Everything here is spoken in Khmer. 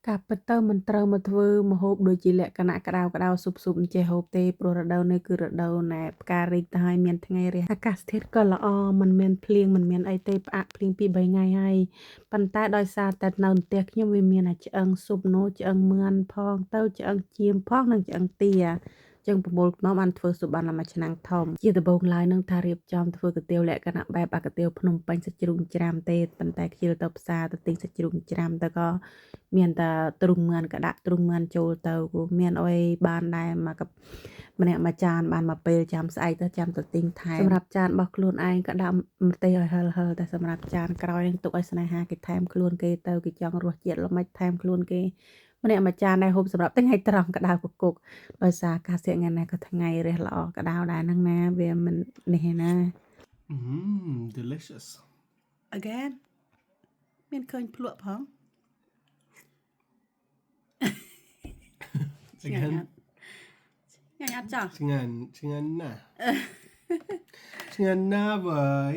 ការពិតទៅមិនត្រូវមកធ្វើម្ហូបដូចជាលក្ខណៈក្តៅក្តៅស៊ុបស៊ុបអញ្ចេះហូបទេព្រោះរដូវនេះគឺរដូវណែផ្ការីកទៅហើយមានថ្ងៃរះអាកាសធាតុក៏ល្អមិនមានភ្លៀងមិនមានអីទេផ្អាកភ្លៀងពី3ថ្ងៃហើយប៉ុន្តែដោយសារតែនៅផ្ទះខ្ញុំវាមានអាឆ្អឹងស៊ុបនោះឆ្អឹងមឿនផងទៅឆ្អឹងចៀមផងនិងឆ្អឹងទាចឹងប្រមូលផ្ដុំបានធ្វើស៊ុបបានមួយឆ្នាំងធំជាដំបូងឡើយនឹងថារៀបចំធ្វើកាទៀវលក្ខណៈបែបអាកាទៀវភ្នំពេញសាច់ជ្រូកច្រាំទេប៉ុន្តែខ្ជិលទៅផ្សារទៅទិញសាច់ជ្រូកច្រាំទៅក៏មានតែទ្រុងមឿនក៏ដាក់ទ្រុងមឿនចូលទៅគូមានអីបានដែរមកកម្នាក់មួយចានបានមកពេលចាំស្អែកទៅចាំទៅទិញថែមសម្រាប់ចានរបស់ខ្លួនឯងក៏ដាក់ម្ទេសឲ្យហិលហិលតែសម្រាប់ចានក្រោយនឹងទុកឲ្យស្នេហាគេថែមខ្លួនគេទៅគេចង់រសជាតិល្មិចថែមខ្លួនគេម្នាក់មួយចានដែរហូបសម្រាប់ថ្ងៃត្រង់ក្តៅកគុកដោយសារអាកាសធាតុថ្ងៃនេះក៏ថ្ងៃរះល្អក្តៅដែរហ្នឹងណាវាមិននេះឯណា Delicious. Again មានឃើញភ្លក់ផង Again. ញ៉ាំអត់ចោះ ឆ្ងាញ់ឆ្ងាញ់ណាស់ឆ្ងាញ់ណាស់វើយ